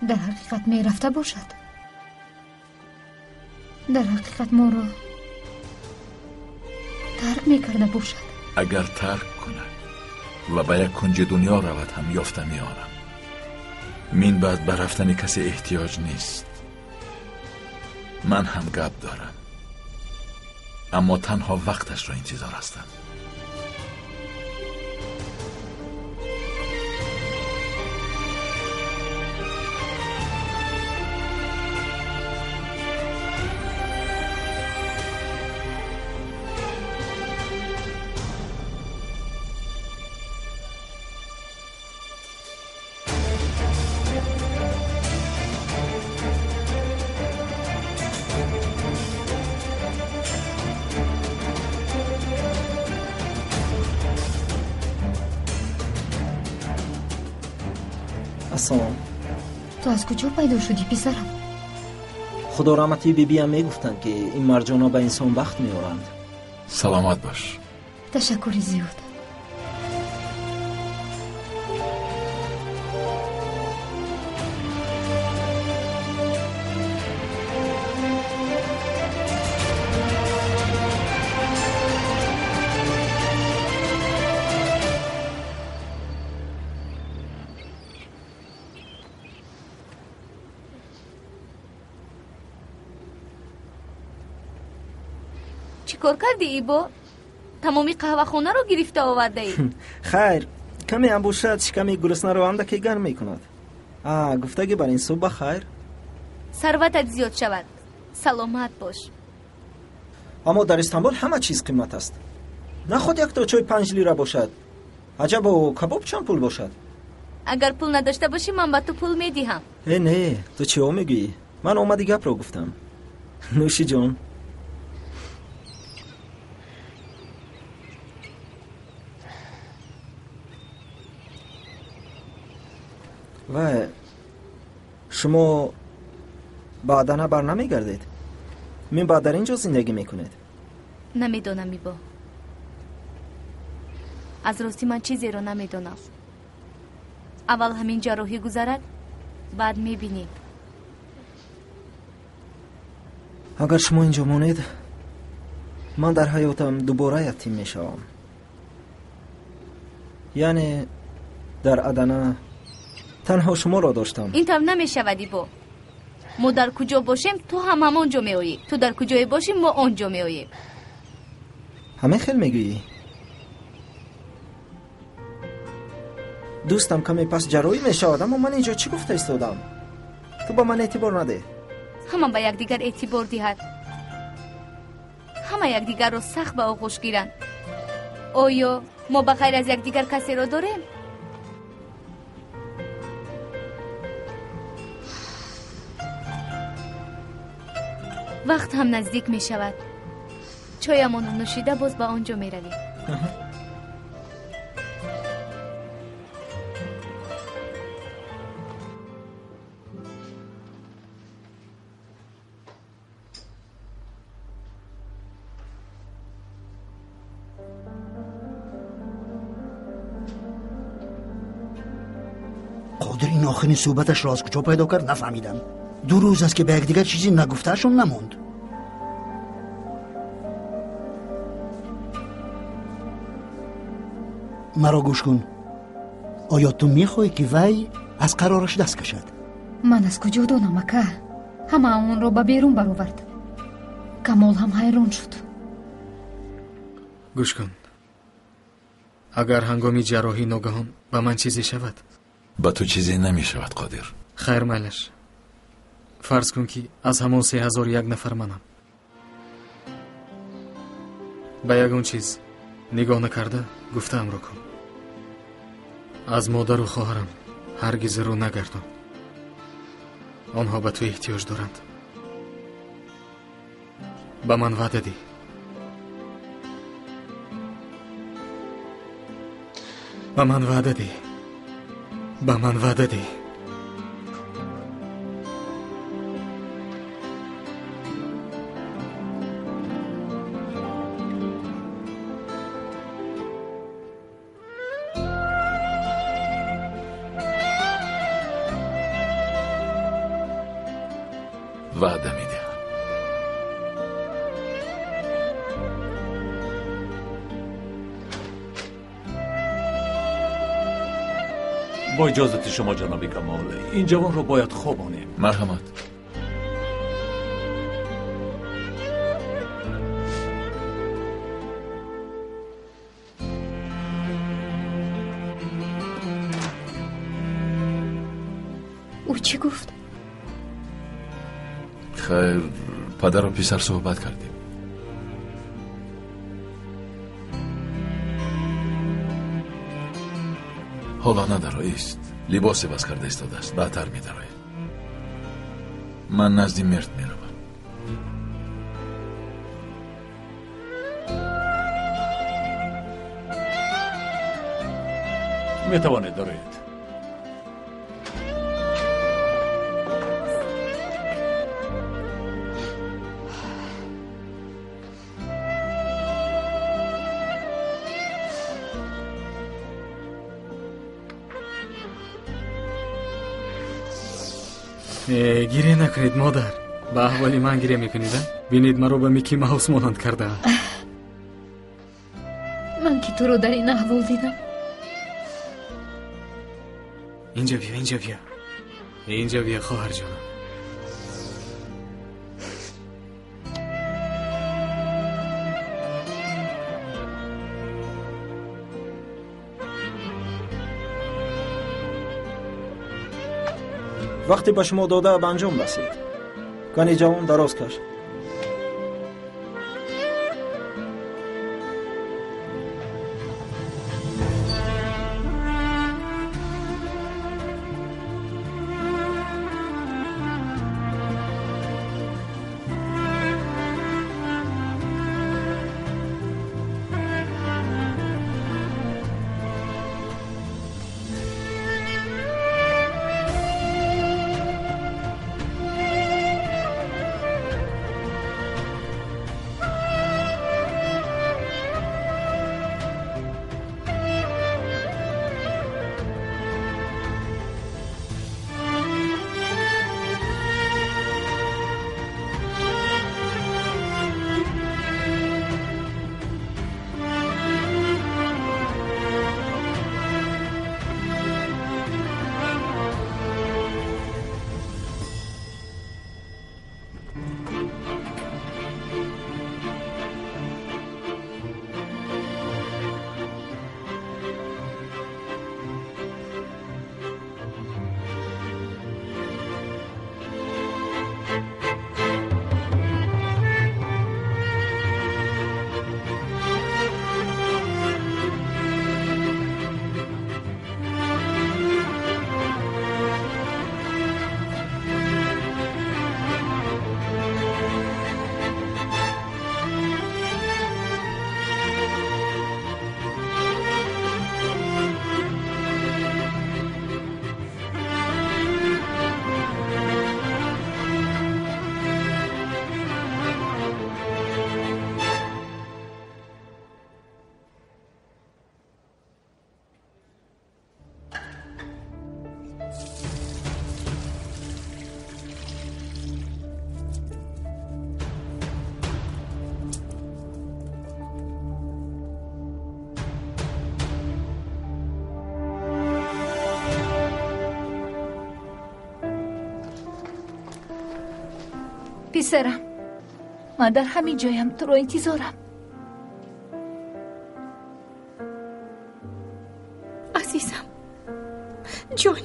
Дар ҳақиқат мерафта бошад. Дар ҳақиқат моро тарк мекарда бошад. Агар тарк кунад ва ба як кунҷи дунё равад ҳам ёфта меорам. Мин баъд ба рафтани касе эҳтиёҷ нест. Ман ҳам гап дорам, аммо танҳо вақташро интизор ҳастам. Ассалом. Ту аз куҷо пайдо шудӣ, писарам? Худо раҳмати бибиям мегуфтанд, ки ин марҷонҳо ба инсон бахт меоранд. Саломат бош. Ташаккури зиёд. Чӣ кор кардӣ, Ибо? Тамоми қаҳвахонаро гирифта овардаӣ. Хайр, каме ҳам бошад, шиками гуруснаро андаке гарм мекунад. Гуфтагӣ бар ин субҳ ба хайр. Сарватат зиёд шавад. Саломат бош. Аммо дар Истанбул ҳама чиз қимат аст. Наход якто чой 5 лира бошад. Аҷабо кабоб чанд пул бошад? Агар пул надошта бошӣ, ман ба ту пул медиҳам. Э, не, ту чиҳо мегӯӣ? Ман омади гапро гуфтам. Нӯши ҷон. Вай, шумо ба Адана бар намегардед? Мин баъд дар ин ҷо зиндагӣ мекунед? Намедонам, Ибо. Аз ростӣ ман чизеро намедонам. Аввал ҳамин ҷарроҳӣ гузарад, баъд мебинем. Агар шумо ин ҷо монед, ман дар ҳаётам дубора ятим мешавам. Яъне дар Адана танҳо шуморо доштам. Ин тавр намешавад, Ибо. Мо дар куҷо бошем, ту ҳам ҳамон ҷо меоӣ. Ту дар куҷое бошӣ, мо он ҷо меоем. Ҳамин хел мегӯӣ? Дӯстам каме пас ҷарроҳӣ мешавад, аммо ман ин ҷо чӣ гуфта истодам? Ту ба ман эътибор надеҳ. Ҳама ба якдигар эътибор диҳад. Ҳама якдигарро сахт ба оғӯш гиранд. Оё мо ба ғайр аз якдигар касеро дорем? Вақт ҳам наздик мешавад. Чоямонро нӯшида боз ба он ҷо меравем. Қодир ин охирин суҳбаташро аз куҷо пайдо кард, нафаҳмидам. 2 рӯз аст, ки ба якдигар чизе нагуфтаашон намонд. Маро гӯш кун. Оё ту мехоҳӣ, ки вай аз қарораш даст кашад? Ман аз куҷо донам, ака? Ҳама онро ба берун баровард. Камол ҳам ҳайрон шуд. Гӯш кун. Агар ҳангоми ҷарроҳӣ ногаҳон ба ман чизе шавад, ба ту чизе намешавад, Қодир. Хайр, майлаш. Фарз кун, ки аз ҳамон 3001 нафар манам. Ба ягон чиз нигоҳ накарда гуфтаамро кун. Аз модару хоҳарам ҳаргиз рӯ нагардон. Онҳо ба ту эҳтиёҷ доранд. Ба ман ваъда диҳ. Ба ман ваъда диҳ. Ба ман ваъда диҳ. Ваъда медиҳам. Бо иҷозати шумо, ҷаноби Камол, ин ҷавонро бояд хобонем. Марҳамат. Ӯ чӣ гуфт? Хайр, падару писар суҳбат кардем. Ҳоло надароист, либос иваз карда истодааст, баъдтар медарояд. Ман назди Мерт меравам. Метавонед дароед. Гиря накунед, модар. Ба аҳволи ман гиря мекунед, бинед, маро ба Микки Маус монанд кардаанд. Ман ки туро дар ин аҳвол дидам. Инҷа биё, инҷа биё, инҷа биё, хоҳарҷонам. Вақте ба шумо дода ба анҷом расид. Кани ҷавон, дароз каш. Писарам, ман дар ҳамин ҷоям, туро интизорам. Азизам, ҷон.